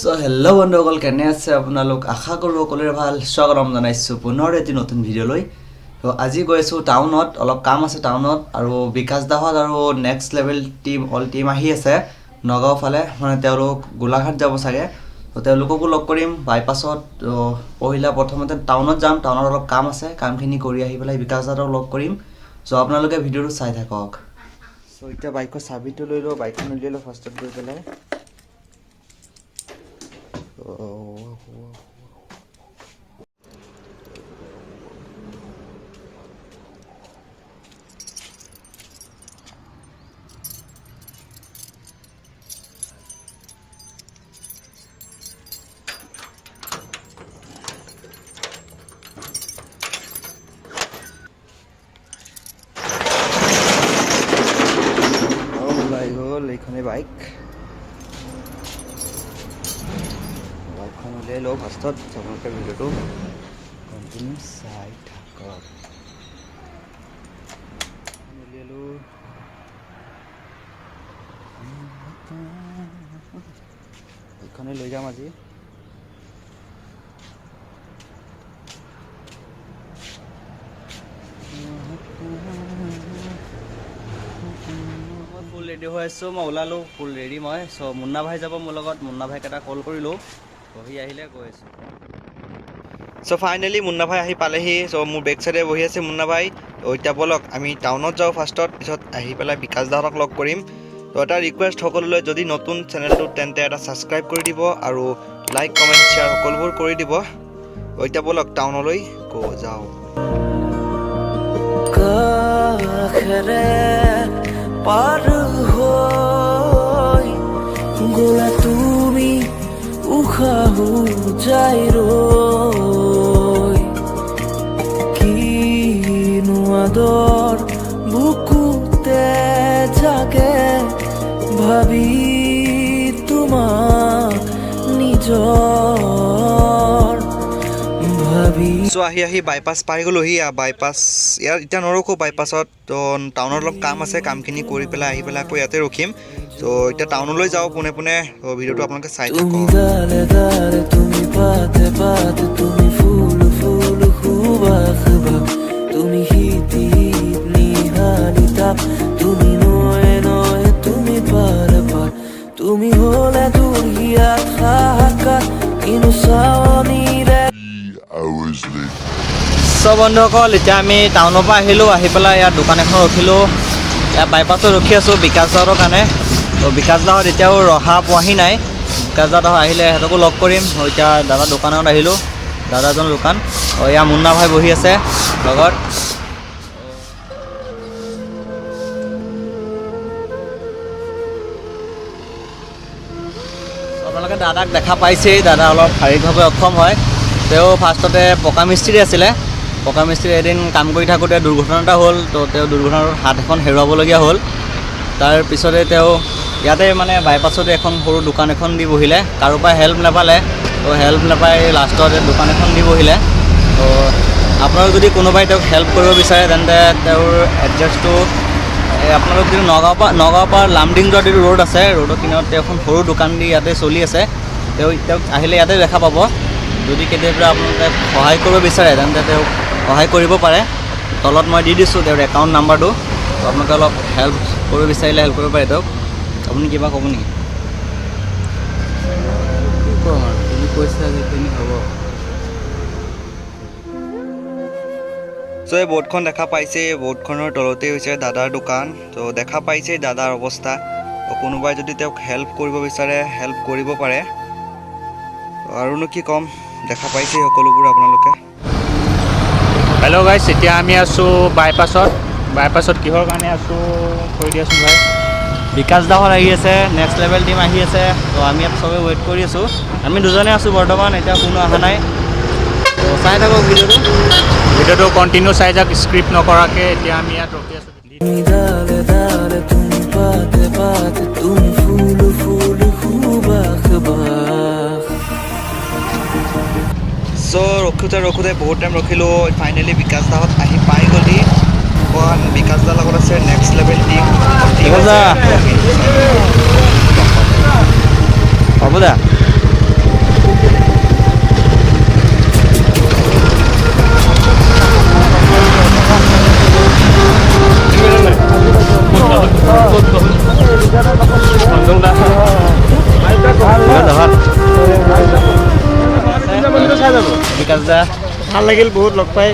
চ' hello' বন্ধুসকল, কেনে আছে আপোনালোক? আশা কৰোঁ সকলোৰে ভাল। স্বাগতম জনাইছোঁ পুনৰ এটি নতুন ভিডিঅ'লৈ। ত' আজি গৈ আছোঁ টাউনত, অলপ কাম আছে টাউনত। আৰু বিকাশ দাহঁত আৰু next level team, all team আহি আছে নগাঁও ফালে, মানে তেওঁলোক গোলাঘাট যাব চাগে। ত' তেওঁলোককো লগ কৰিম বাইপাছত। ত' পহিলা প্ৰথমতে টাউনত যাম, টাউনত অলপ কাম আছে, কামখিনি কৰি আহি পেলাই বিকাশ দাহঁতক লগ কৰিম। চ' আপোনালোকে ভিডিঅ'টো চাই থাকক। চ' এতিয়া বাইকৰ চাবিটো লৈ লওঁ, বাইকখন উলিয়াই লওঁ ফাৰ্ষ্টত গৈ পেলাই। ওলাই গ'ল এইখনেই বাইক। বাইকখন উলিয়াই লওঁ ফাৰ্ষ্টত। আপোনালোকে ভিডিঅ'টো কণ্টিনিউ চাই থাকক। উলিয়ালোঁ, এইখনেই লৈ যাম আজি। মই ফুল ৰেডি হৈ আছোঁ, মই ওলালোঁ, ফুল ৰেডি মই। চ' মুন্না ভাই যাব মোৰ লগত, মুন্না ভাইক এটা কল কৰিলোঁ, বহি আহিলে গৈ আছোঁ। চ' ফাইনেলি মুন্না ভাই আহি পালেহি। চ' মোৰ বেক চাইডে বহি আছে মুন্না ভাই। ত' এতিয়া ব'লক আমি টাউনত যাওঁ ফাৰ্ষ্টত, পিছত আহি পেলাই বিকাশ দাহঁতক লগ কৰিম। ত' এটা ৰিকুৱেষ্ট সকলোলৈ, যদি নতুন চেনেলটোত তেন্তে এটা ছাবস্ক্ৰাইব কৰি দিব আৰু লাইক, কমেণ্ট, শ্বেয়াৰ সকলোবোৰ কৰি দিব। ত' এতিয়া ব'লক টাউনলৈ যাওঁ। কাষেৰে পাৰ হৈ গ'লা তুমি, উশাহো যায় ৰৈ। কিনো আদৰ বুকুতে জাগে ভাবি তোমাক নিজৰ ভাবি। চ' আহি আহি বাইপাছ পাই গ'লোহি। বাইপাছ ইয়াত এতিয়া নৰখোঁ বাইপাছত। ত' টাউনত অলপ কাম আছে, কামখিনি কৰি পেলাই আহি পেলাই আকৌ ইয়াতে ৰখিম। ত' এতিয়া টাউনলৈ যাওঁ পোনে পোনে। ত' ভিডিঅ'টো আপোনালোকে চাই তুমি থাকক। ডালে ডালে, তুমি পাতে পাতে, তুমি ফুল ফুল সুবাস বাস, তুমি শীত শীত নিহালি তাপ, তুমি নৈ নৈ, তুমি পাৰ পাৰ, তুমি হ'লে দূৰ হিয়াত হাহাকাৰ, কিনো চাৱনিৰে। Hours later. চ' বন্ধুসকল, এতিয়া আমি টাউনৰ পৰা আহিলোঁ, আহি পেলাই ইয়াত দোকান এখন ৰখিলোঁ। ইয়াত বাইপাছত ৰখি আছোঁ বিকাশ দাহঁতৰ কাৰণে। ত' বিকাশ দাহঁত এতিয়াও ৰহা পোৱাহি নাই। বিকাশ দাহঁত আহিলে সিহঁতকো লগ কৰিম। এতিয়া দাদা দোকানত আহিলোঁ, দাদাজনৰ দোকান। ইয়াত মুন্না ভাই বহি আছে লগত। আপোনালোকে দাদাক দেখা পাইছেই, দাদা অলপ শাৰীৰিকভাৱে অক্ষম হয়। তেওঁ ফাৰ্ষ্টতে পকা মিস্ত্ৰী আছিলে। পকা মিস্ত্ৰী এদিন কাম কৰি থাকোঁতে দুৰ্ঘটনা এটা হ'ল। তো তেওঁ দুৰ্ঘটনাটোত হাত এখন হেৰুৱাবলগীয়া হ'ল। তাৰপিছতে তেওঁ ইয়াতে মানে বাইপাছতে এখন সৰু দোকান এখন দি বহিলে। কাৰোৰ পৰা হেল্প নাপালে, তো হেল্প নাপাই লাষ্টত দোকান এখন দি বহিলে। তো আপোনালোক যদি কোনোবাই তেওঁক হেল্প কৰিব বিচাৰে, তেন্তে তেওঁৰ এড্ৰেছটো, এই আপোনালোক যদি নগাঁৱৰ পৰা লামডিং যোৱা যিটো ৰোড আছে, ৰোডৰ কিনাৰত তেওঁ এখন সৰু দোকান দি ইয়াতে চলি আছে। তেওঁক আহিলে ইয়াতে দেখা পাব। যদি কেতিয়াবা আপোনালোকে সহায় কৰিব বিচাৰে, তেন্তে তেওঁক সহায় কৰিব পাৰে। তলত মই দি দিছোঁ তেওঁৰ একাউণ্ট নাম্বাৰটো। তো আপোনালোকে অলপ হেল্প কৰিব বিচাৰিলে হেল্প কৰিব পাৰে তেওঁক। আপুনি কিবা ক'ব নেকি? কি ক'ম আৰু, তুমি কৈছা যিখিনি হ'ব। চ' এই বৰ্ডখন দেখা পাইছে, এই বৰ্ডখনৰ তলতেই হৈছে দাদাৰ দোকান। ত' দেখা পাইছে দাদাৰ অৱস্থা। ত' কোনোবাই যদি তেওঁক হেল্প কৰিব বিচাৰে, হেল্প কৰিব পাৰে। ত' আৰুনো কি ক'ম, দেখা পাইছেই সকলোবোৰ আপোনালোকে। হেল্ল' গাইছ, এতিয়া আমি আছোঁ বাইপাছত। বাইপাছত কিহৰ কাৰণে আছোঁ কৈ দিয়াচোন ভাই। বিকাশ দাহঁত আহি আছে, নেক্সট লেভেল টিম আহি আছে। তো আমি ইয়াত চবে ৱেইট কৰি আছোঁ। আমি দুজনে আছোঁ বৰ্তমান, এতিয়া কোনো অহা নাই। তো চাই থাকক ভিডিঅ'টো। ভিডিঅ'টো কণ্টিনিউ চাই যাওক স্কিপ নকৰাকৈ। এতিয়া আমি ইয়াত ৰখি আছোঁ। তুমি ডালে ডালে, তুমি পাতে পাতে, তুমি ফুল ফুল সুবাস বাস। চ' ৰখোঁতে ৰখোঁতে বহুত টাইম ৰখিলোঁ, ফাইনেলি বিকাশ দাহঁত আহি পাই গ'লহি। অকণ বিকাশ দাৰ লগত আছে নেক্সট লেভেল টিম। বিকাশ দা। হ'ব দা। ভাল। বিকাশ দা। ভাল লাগিল বহুত লগ পাই,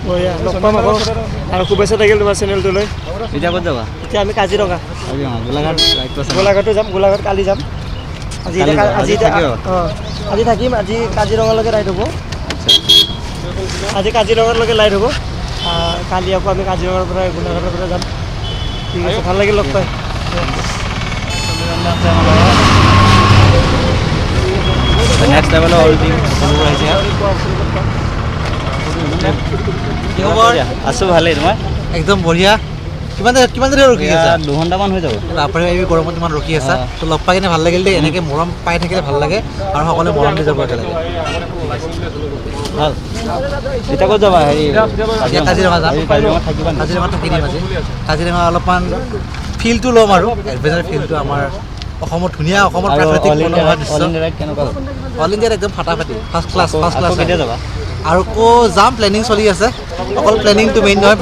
বঢ়িয়া। লগ পাম আকৌ আৰু শুভেচ্ছা থাকিল তোমাৰ চেনেলটোলৈ। এতিয়া ক'ত যাবা? এতিয়া আমি কাজিৰঙা। কাজিৰঙা, গোলাঘাট ৰাইডটো আছে। গোলাঘাটো যাম, গোলাঘাট কালি যাম। আজি কালি এতিয়া যাবা? আজি আজি এতিয়া থাকিবা? অঁ, আজি থাকিম। আজি কাজিৰঙালৈকে ৰাইড হ'ব। আজি কাজিৰঙালৈকে ৰাইড হ'ব। কালি আকৌ আমি কাজিৰঙাৰ পৰা গোলাঘাটৰ পৰা যাম। ঠিক আছে, ভাল লাগিল লগ পাই। আছে আমাৰ লগত নেক্সট লেভেলৰ অল টিম সকলোবোৰ আহিছে। কি খবৰ? আছোঁ ভালেই, তোমাৰ? একদম বঢ়িয়া। কিমান দেৰি ৰখি এয়া আছা? 2 ঘণ্টামান হৈ যাব। বাপৰে, এই গৰমত ইমান ৰখি আছা। তো লগ পাই কিনে ভাল লাগিল দেই। এনেকৈ মৰম পাই থাকিলে ভাল লাগে আৰু সকলোৱে মৰম দি যাব একেলগে। ভাল। এতিয়া ক'ত যাবা হেৰি? এতিয়া কাজিৰঙা যাম। আজি কাজিৰঙাত থাকিবা নেকি? কাজিৰঙাত থাকি দিম আজি। কাজিৰঙা অলপমান ফিলটো ল'ম আৰু এডভেঞ্চাৰ ফিলটো, আমাৰ অসমত ধুনীয়া অসমৰ আৰু প্ৰাকৃতিক অল ইণ্ডিয়া মনোমোহা অল দৃশ্য। ইণ্ডিয়া ৰাইড কেনেকুৱা হ'ল? অল ইণ্ডিয়াত একদম ফাটাফাটি, ফাৰ্ষ্ট ক্লাছ, ফাৰ্ষ্ট আকৌ ক্লাছ। কেতিয়া যাবা? আৰু আকৌ যাম, প্লেনিং চলি আছে। অকল প্লেনিংটো মেইন নহয়,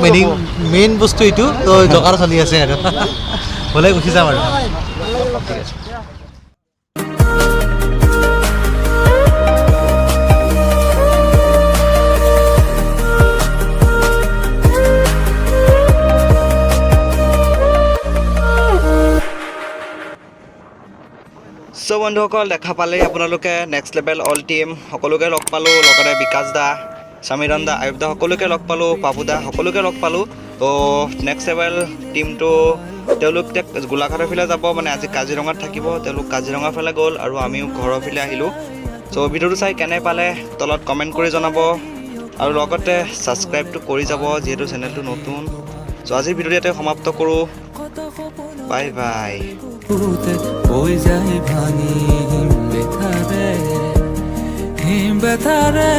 মেইন বস্তু এইটো তো যোগাৰ চলি আছে আৰু হ'লে গুচি যাম আৰু। ঠিক আছে। চ' বন্ধুসকল, দেখা পালেই আপোনালোকে নেক্সট লেভেল অল টিম সকলোকে লগ পালোঁ, লগতে বিকাশ দা, সমীৰণ দা, আয়ুব দা সকলোকে লগ পালোঁ, পাপু দা সকলোকে লগ পালোঁ। ত' নেক্সট লেভেল টিমটো তেওঁলোক এতিয়া গোলাঘাটৰ ফালে যাব, মানে আজি কাজিৰঙাত থাকিব। তেওঁলোক কাজিৰঙাৰ ফালে গ'ল আৰু আমিও ঘৰৰ ফালে আহিলোঁ। চ' ভিডিঅ'টো চাই কেনে পালে তলত কমেণ্ট কৰি জনাব আৰু লগতে ছাবস্ক্ৰাইবটো কৰি যাব, যিহেতু চেনেলটো নতুন। চ' আজিৰ ভিডিঅ'টো ইয়াতে সমাপ্ত কৰোঁ। Bye bye. বুকুতে বৈ যায় ভাঙি হিম ব্যথাৰে, হিম ব্যথাৰে।